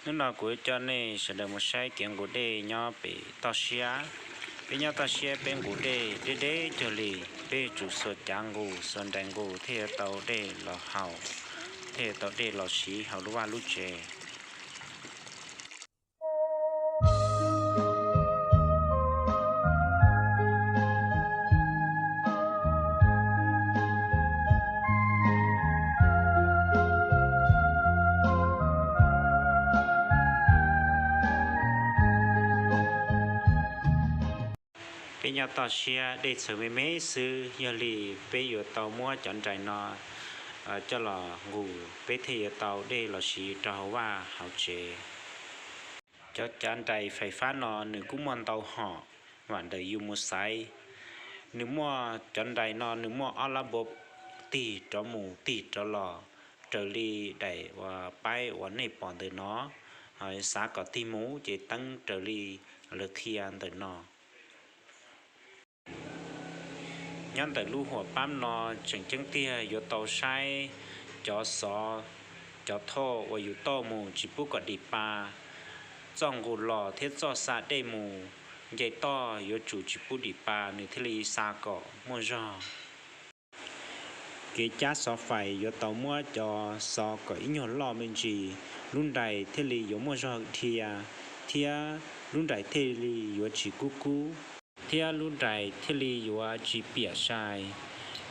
Hnub no kuv coj nej sawv daws mus saib kev nqus dej nyob pem toj siab. Peb nyob toj siab peb nqus dej deb deb cuag li, peb yuav tsum xuas cav nqus xuas nrais nqus thiaj yuav tau dej los haus, thiaj yuav tau dej los siv hauv lub vaj lub tsev. Peb nyob toj siab dej txhawv me me xwb, yog li peb yuav tau muab cov nrais no coj los nqus, peb thiaj yuav tau dej los siv rau hauv vaj hauv tsev. Cov cav nrais fais fab no nws kuj muaj ntau hom, vam ntawm yus mus xaiv. Nws muaj cov nrais no nws muaj ob lab npua tig rov mus tig rov los, raws li daim uas paib uas nej pom ntawm no, xav kom tig mus ces teeb raws li lawv qhia ntawm no. Nyob ntawm lub huam pab no tseem ceeb tiag yuav tau saib cov xov, cov thoj uas yus toj mus tsis pub kom dim pa. Txoj nqus los thiab txoj xa dej mus nce toj yuav tsum tsis pub dim pa nws thiaj li xa kom muaj zog. Kev cab xov fais yuav tau muab cov xov kom ib nyuag loj me ntsis, lub nrais thiaj li yuav muaj zog dhia, thiab lub nrais thiaj li yuav tsis kub kub, thiab lub nrais thiaj li yuav tsis piam sai.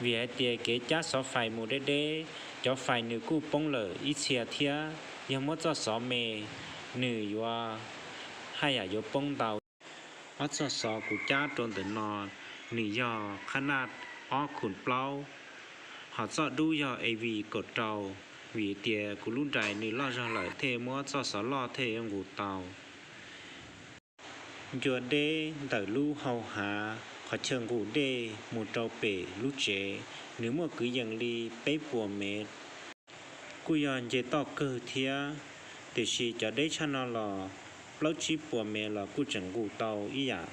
Vim hais tias kev cab xov fais mus deb deb, cov fais nws kuj poob lawm ib txhia thiab. Yog muab txoj xov me, nws yuav haj yam yuav poob ntau. Ob txoj xov kuv cab rau ntawm no, nws yog qhab naj ob khum plaub, hos txoj dub yog A V kaum rau. Vim tias kuv lub nrais nws loj zog lawm thiaj muab txoj xov loj thiaj yuav nqus tau. Ncua deb ntawm lub hau hav qhov chaw nqus dej mus rau pem lub tsev, nws muaj kwv yees li peb puas mev, kuj yog nce toj kawg thiab. Tiam sis cov deb tshaj no los plaub tsib puas mev los kuj tseem nqus tau ib yam.